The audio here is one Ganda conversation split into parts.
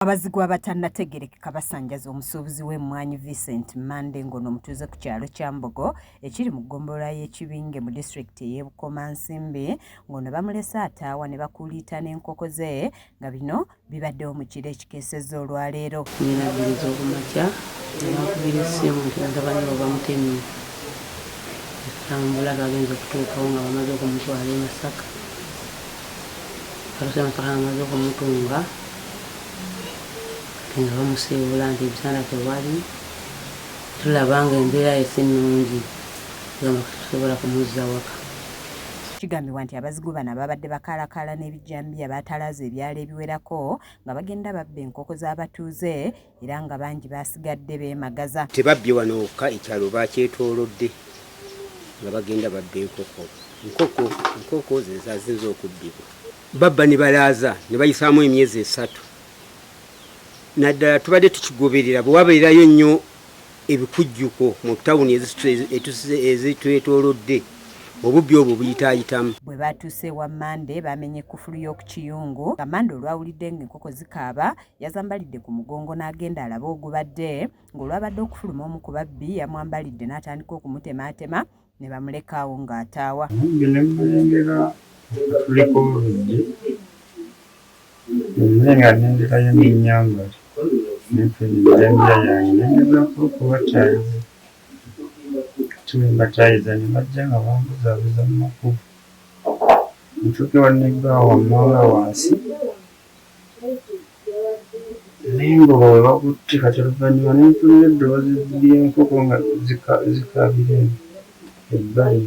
Abazigu abatannategeerekeka basanjaze omusuubuzi w'emmwanyi Vincent Mande ng'ono omutuuze ku kyalo Kyambogo ekiri mu ggombolola y'e Kibinge mu disitulikiti ey'e Bukomansimbi ng'ono bamulese ataawa ne bakuuliita n'enkoko ze nga bino bibaddewo mu kiro ekikeesezza olwaleero. Nnyina bbiri ez'okumakya ne bankubira essimu nti mutabani we bamutemye. Ne tutambula twagenze okutuukawo nga bamaze okumutwala e Masaka. Batuuse e Masaka nga bamaze okumutunga kati nga bamusiibula nti ebitanda tewali. Tulaba nga embeera ye si nnungi tugamba tetusobola kumuzza waka. Kigambibwa nti abazigu bano ababadde bakaalakaala n'ebijambiya baatalaaze ebyalo ebiwerako nga bagenda babba enkoko z'abatuuze era nga bangi baasigadde beemagaza. Tebabbye wano wokka, ekyalo baakyetoolodde nga bagenda babba enkoko. Nkoko, nkoko ze zazinze okubbibwa. Babba ne balaaza ne bayisaamu emyezi esatu. Naddala tubadde tukigoberera bwe wabeerayo nnyo ebikujjuko mu tawuni ezitwetoolodde obubbi obwo buyitaayitamu. Bwe baatuuse ewa Mande baamenye kkufulu y'oku kiyungu nga Mande olwawulidde ng'enkoko zikaaba yazambalidde ku mugongo n'agenda alabe ogubadde ng'olwabadde okufuluma omu ku babbi yamwambalidde n'atandika okumutemaatema ne bamuleka awo ng'ataawa. Omubbi ne mmulengera kuliko oluggi nze nga nnengerayo n'ennyambala ne nfuna ejjambiya yange ne ngezaako okubataayiza ate bwe mbataayiza ne bajja nga bambuzaabuza mu makubo ntuuke ewa nnebbaawo wammanga wansi N'engoba we bakutte kati oluvannyuma ne mpulira eddoboozi ly'enkoko nga zikaabira eno ebbali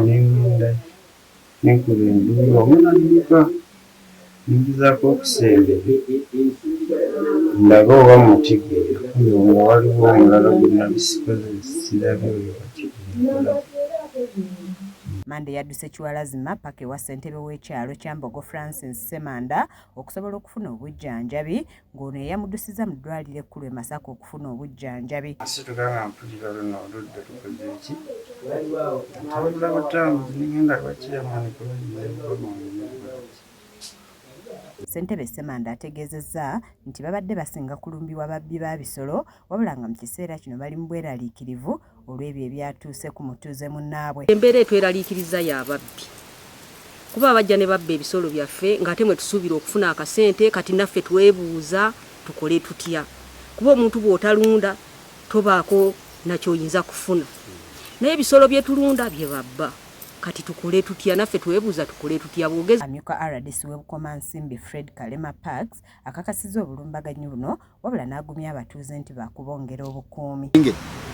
ne ŋŋendayo ne nkuba enduulu omu n'adduka ne ngezaako okusembera ndabe oba mmutegeera kumbe nga waliwo omulala gwe nnali sikoze sirabye oyo kati gwe nkolaze. Mande yadduse kiwalazima paka ewa ssentebe w'ekyalo Kyambogo Francis Ssemanda okusobola okufuna obujjanjabi ng'ono yeyamuddusizza mu ddwaliro ekkulu e Masaka okufuna obujjanjabi. Nasituka nga mpulira luno oludda lukoze ki? Ntambula butambuzi ne ngenda ewa chairman ku loogi ne nkomawo ne nkola ki? Ssentebe Ssemanda ategeezezza nti babadde basinga kulumbibwa babbi ba bisolo wabula nga mu kiseera kino bali mu bweraliikirivu olw'ebyo ebyatuuse ku mutuuze munnaabwe. Embeera etweraliikiriza ya babbi kuba bajja ne babba ebisolo byaffe ng'ate mwe tusuubira okufuna akasente kati naffe twebuuza tukole tutya kuba omuntu bw'otalunda tobaako na ky'oyinza kufuna naye ebisolo bye tulunda bye babba kati tukole tutya naffe twebuuza tukole tutya bwogeza. Amyuka rdc w'e Bukomansimbi Fred Kalema Parks akakasizza obulumbaganyi buno wabula n'agumya abatuuze nti baakubongera obukuumi.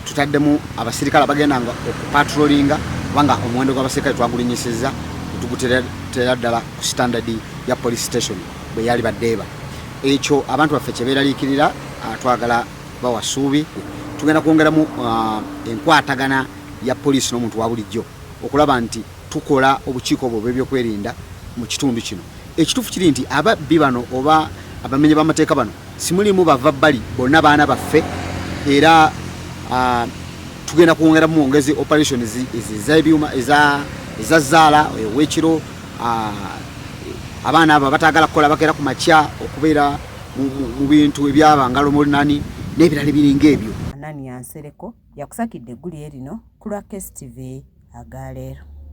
Tutaddemu abasirikale abagenda nga okupatrolinga kubanga omuwendo gw'abasirikale twagulinyisizza netuguteera ddala ku standard ya police station bwe yali baddeeba. Ekyo abantu baffe kye beeraliikirira twagala bawa ssuubi. Tugenda kwongeramu enkwatagana ya poliisi n'omuntu wa bulijjo okulaba nti tukola obukiiko obwo obw'ebyokwerinda mu kitundu kino. Ekituufu kiri nti ababbi bano oba abamenyi b'amateeka bano simulimu bava bbali, bonna baana baffe era tugenda kwongera mwongezi operation ez'ebyuma eza zaala ow'ekiro abaana abo abatagala kukola bakeera ku makya okubeera mu bintu ebyabangalo mulinani n'ebirala ebiringa ebyo. Anania Nsereko yakusakidde eggulire lino ku lwa KSTV agaleero.